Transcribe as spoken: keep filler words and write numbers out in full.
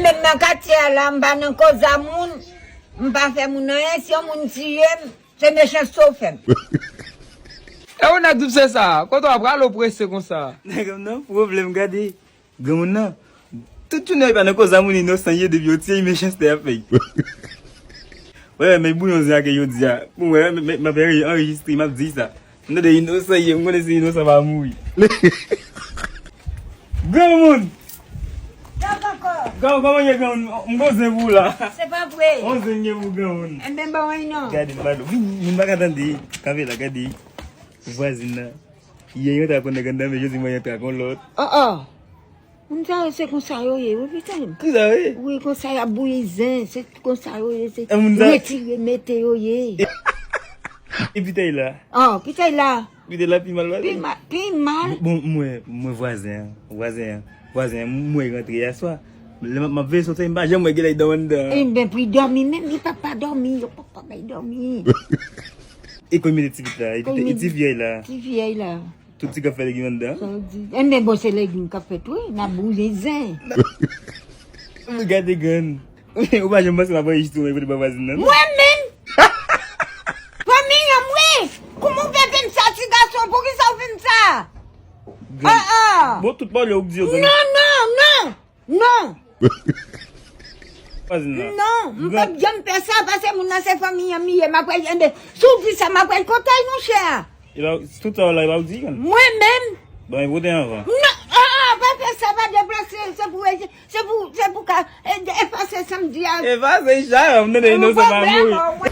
Menm nan katye a la, m pa nan koz a moun, m pa fè moun anyen, si yon moun tiye m, se mechanste w fè m. E ou nèg dupse sa, kote w ap prale w prese konsa? Nèg m nan pwoblèm gade. Granmoun nan, tout jounen li pa nan koz a moun inosan ye depi yo tiye l mechanste ap fè l. Wè men bouyon zen a ke yo di a, pou wè m ap anrejistre m ap di sa. M tande inosan ye, m konnen se inosan pa mouri. Granmoun! Kòman ye granmoun? M gon zen pou ou la. Se pa vre. On zen gen pou granmoun. Enben ban mwen non. Gade m ba nou. Vin, moun pa ka tande. Kanpe la, gade. Vwazin nan. Yè yon ta konn nèg anndan men jodi mwen yon ta konn lòt. Oh oh. Moun sa yo se konsa yo ye wi pitit. Konsa yo ye? Wi konsa y ap bouyi zen, se konsa yo ye, se retire mete yo ye. E pitay la? Oh, pitay la. Pitay la pi mal pase? Pi mal, pi mal. Bon, mwen, mwen vwazen an, vwazen an, vwazen an, mwen rantre yèswa. Lè m ap veye soti, m pa janm wè gen lè l dòmi anndan. Enben pou l dòmi menm, li pa pa dòmi, yo pa pa bay dòmi. E kon mete ti pit la, e ti vyèy la. Ti vyèy la. Tout ti kap fè legim anndan. Sa w di? Enben bon se legim kap fèt wi, n ap boule zen. Ou gade grann. Ou pa janm panse m ap anrejistre w kote bò vwazin nan non. Mwen menm! Fanmi an m wi! Kouman w fè fè m sa ti gason? Poukisa w fè m sa? Grann. Ah ah! Bon tout pale ou k di yo grann. Non non non! Non! Non, m p ap janm fè sa paske moun nan se fanmi an m ye. M ap pral, enben, si w di sa, m ap pral kotay monchè. Tout sa w la, e pa w di grann. Mwen menm. Bon, e pote anvan. Non, ah, ah, pa fè sa, pa deplase, se pou, se pou, se pou ka, e, efase sa m di a. Efase sa, m tande inosan pa mouri.